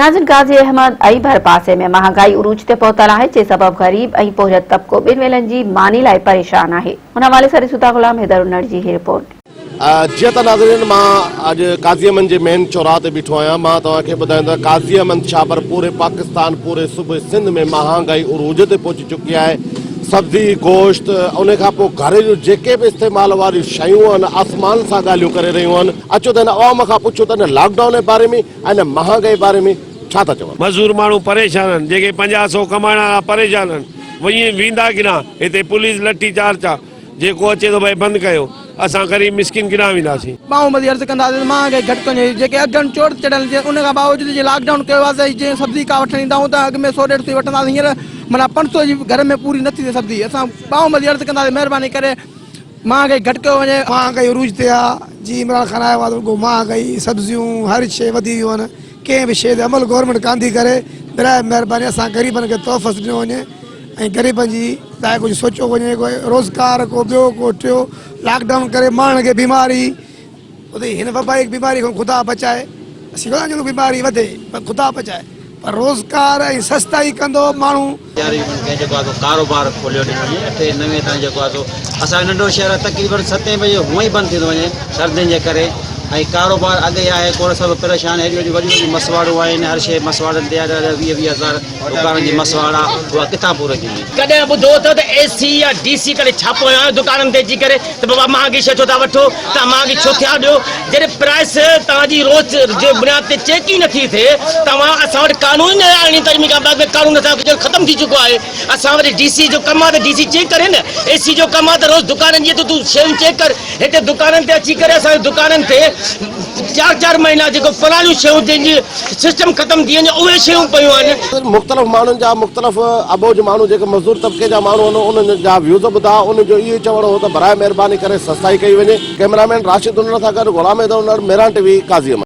ناظرين قاضي احمد ۽ ڀرپاسي ۾ مهانگائي عروج تي پهتل آهي جنهن سبب غريب ۽ پورهيت طبقو ٻن ويلن جي ماني لاء پريشان آهي ان حوالي سان ڏسون ٿا غلام حيدر انڙ جي هي رپورٽ. جيئن ته ناظرين مان اڄ قاضي احمد جي مين چوراهه تي بيٺو آهيان مان توهان کي ٻڌايان ته قاضي احمد ڇا پر پوري پاڪستان پوري صوبي سنڌ ۾ مهانگائي عروج تي پهچي چڪي آهي سبزي گوشت ان کان پوء گهر جون جيڪي به استعمال واريون شيون آهن آسمان سان ڳالهيون ڪري رهيون آهن اچو ته هن عوام کان پڇون ته هن لاڪ ڊائون جي باري ۾ ۽ هن مهانگائي باري ۾ ڇا ٿا چون. مزور ماڻهو پريشان آهن جيڪي 50 سو ڪمائڻ وارا پريشان آهن وڃي ويندا ڪيڏانهن هتي پوليس لٺي چارج آ جيڪو اچي ٿو ڀئي بند ڪيو اسان غريب مسڪين ڪيڏانهن وينداسين. ٻانهون ٻڌي عرض ڪنداسين ته مهانگائي گهٽ ڪجي جيڪي اگهن چوٽ چڙهيل جي ان کان باوجود جي لاڪ ڊائون ڪيو آهي ته جي سبزي ڪا وٺڻ ايندا آهيون ته اڳ ۾ سو ڏيڍ سو جي وٺنداسين هينئر معنيٰ 500 جي گهر ۾ پوري نٿي ٿئي سبزي اسان ٻانهون ٻڌي عرض ڪنداسين مهرباني ڪري مهانگائي گهٽ ڪيو وڃي. مهانگائي عروج تي آ جي عمران خان آيو آ ته رڳو مهانگائي سبزيون هر شي وڌي ويون آهن ڪنهن به شي تي عمل گورنمينٽ ڪانه ٿي ڪري براء مهرباني اسان غريبن کي تحفظ ڏنو وڃي ۽ غريبن جي لاء ڪجهه سوچيو وڃي ڪو روزگار ڪو ٻيو ڪو ٽيو لاڪ ڊائون ڪري ماڻهن کي بيماري اتي هن وبائي بيماري کان خدا بچائي اسين ڪونه چاهيون بيماري وڌي پر خدا بچائي پر روزگار ۽ سستائي ڪندو ماڻهو. ياري انهن کي جيڪو آهي سو ڪاروبار کوليو ڏنو وڃي اٺين نوين تائين جيڪو آهي سو اسان جو ننڍو شهر آهي تقريبن ستين بجي هونئن ئي بند ٿي ٿو وڃي سردين جي ڪري ۽ ڪاروبار اڳ ئي آهي ڪونه سڀ پريشان هيڏيون هيڏيون وڏيون وڏيون مسواڙون آهن هر شيء مسواڙن تي آهي ڏهه ڏهه ويهه ويهه هزار دڪانن جي مسواڙ آهي اها ڪٿان پوري ٿيندي. ڪڏهن ٻڌو اٿو ته اي سي يا ڊي سي ڪڏهن ڇاپو هنيو آهي دڪانن تي اچي ڪري ته بابا مهانگي شيء ڇو ٿا وٺو توهان مهانگي ڇو ٿيا ڏيو جڏهن پرائس توهان جي روز جي بنياد تي چيڪ ئي نٿي ٿئي توهان اسان وٽ قانون ئي نه آهي ارڙهين ترميم کان بعد ۾ قانون اسان جو ختم ٿي چڪو آهي اسان وٽ ڊي سي جو ڪم آهي ته ڊي سي چيڪ ڪري نه اي سي جو ڪم آهي ته روز دڪانن جي تون شيون چيڪ ڪر هتي دڪانن تي اچي ڪري اسان جي دڪانن تي چار چار مهينا جيڪو پراڻيون شيون جن جي سسٽم ختم ٿي وڃي اهي شيون پيون آهن. مختلف ماڻهن جا مختلف اٻوجهه ماڻهو جيڪي مزدور طبقي جا ماڻهو آهن انهن جا ويوز ٻڌا انهن جو اهو ئي چوڻ هو ته براء مهرباني ڪري سستائي ڪئي وڃي ڪئميرا مين راشد انڙ سان گڏ غلام حيدر انڙ ميران ٽي وي قاضي احمد.